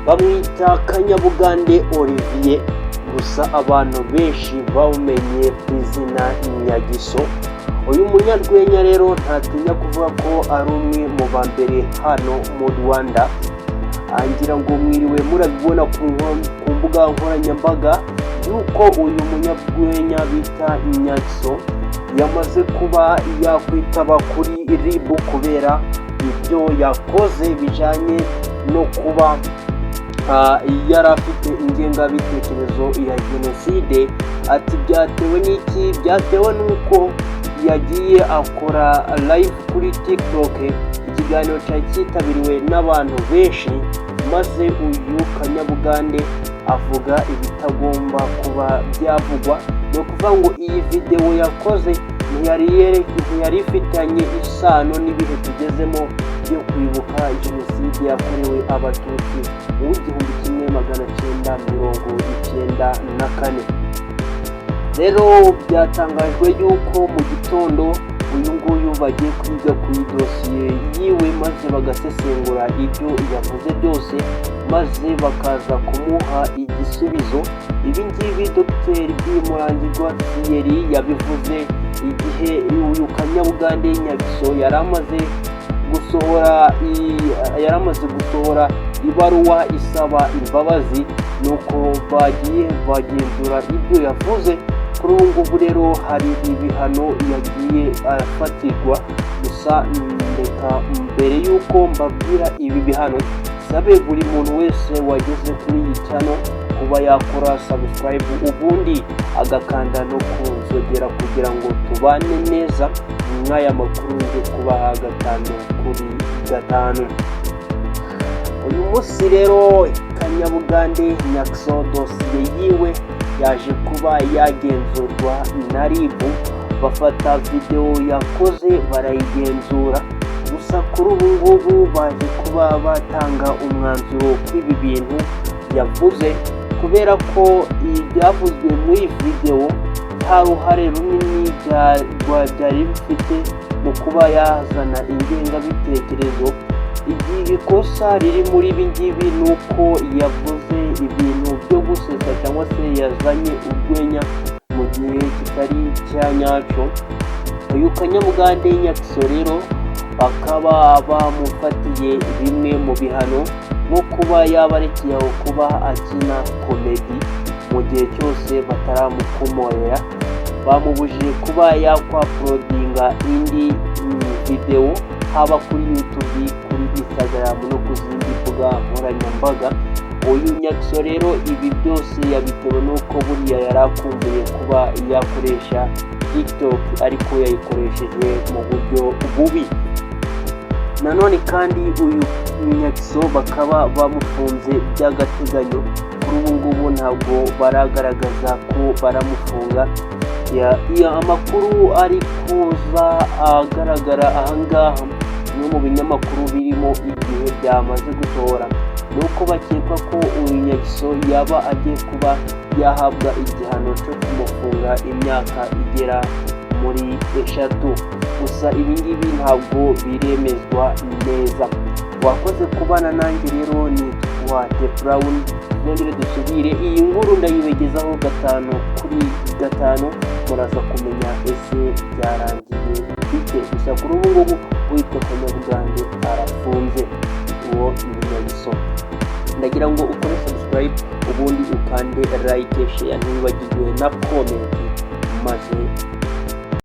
Bamwita Kanyabugande Olivier, gusa abantu benshi bawumenye ku izina Nyagiso. Uyu munyarwenya rero ntatinya kuvuga ko ari umwe mu ba mbere hano mu Rwanda. Ngira ngo mwiriwe murabibona ku mbuga nkoranyambaga yuko uyu munyarwenya bita Nyagiso yamaze kuba yakwitaba kuri RIB kubera ibyo yakoze bijyanye no kuba yari afite ingengabitekerezo ya jenoside. Ati: "Byatewe n'iki?" Byatewe n'uko yagiye akora live kuri TikTok, ikiganiro cyari cyitabiriwe n'abantu benshi, maze uyu Kanyabugande avuga ibitagomba kuba byavugwa. Ni ukuvuga ngo iyi videwo yakoze ntiyari ifitanye isano n'ibihe tugezemo byo kwibuka jenoside yakorewe Abatutsi mu 1994. Rero byatangajwe yuko mu gitondo uyu nguyu bagiye kwiga ku idosiye yiwe, maze bagasesengura ibyo yavuze byose, maze bakaza kumuha igisubizo. Ibi ngibi Dogiteri Murangirwa Thierry yabivuze igihe uyu Kanyabugande Nyagiso yari amaze gusohora ibaruwa isaba imbabazi, nuko bagiye bagenzura ibyo yavuze. Kuri ubu ngubu rero hari ibihano yagiye afatirwa. Gusa reka mbere y'uko mbabwira ibi bihano, sabe buri muntu wese wageze kuri iyi channel kuba yakora subscribe, ubundi agakanda no ku nzogera kugira ngo tubane neza mw'aya makuru nje kubaha gatanu kuri gatanu. Uyu munsi rero Kanyabugande Nyaxo dosiye yiwe yaje kuba yagenzurwa na RIB, bafata videwo yakoze barayigenzura. Gusa kuri ubu ngubu baje kuba batanga umwanzuro kw'ibi bintu yavuze, kubera ko ibyavuzwe muri videwo nta ruhare runini byari bifite mu kuba yazana ingengabitekerezo. Ikosa riri muri ibi ngibi ni uko yavuze ibintu byo gusetsa cyangwa se yazanye urwenya mu gihe kitari icya nyacyo. Uyu Kanyamugande Nyakiso rero bakaba bamufatiye bimwe mu bihano, nko kuba yaba arekeye aho kuba akina comedy mu gihe cyose bataramukomorera, bamubujije kuba yakwauploadinga indi videwo haba kuri YouTube, kuri Instagram no ku zindi mbuga nkoranyambaga. Uyu Nyakiso rero ibi byose yabitewe n'uko buriya yari akumbuye kuba yakoresha TikTok, ariko yayikoresheje mu buryo bubi. Nanone kandi uyu Nyakiso bakaba bamufunze by'agateganyo. Kuri ubu ngubu ntabwo baragaragaza ko baramufunga. Amakuru ari kuza agaragara ahangaha, bimwe mu binyamakuru birimo Igihe byamaze gusohora, ni uko bakeka ko uyu Nyagiso yaba agiye kuba yahabwa igihano cyo kumufunga imyaka igera muri 3. Gusa ibi ngibi ntabwo biremezwa neza. Wakoze kubana nanjye rero, nitwa The Brown. Twongere dusubire, iyi nkuru ndayibegezaho gatanu kuri gatanu, muraza kumenya ese byarangiye bite. Gusa kuri ubu ngubu witwa Kanyabugande arafunze, uwo ni Nyagiso. Ndagira ngo ukore subscribe, ubundi ukande like, share, ntiwibagirwe na comment, maze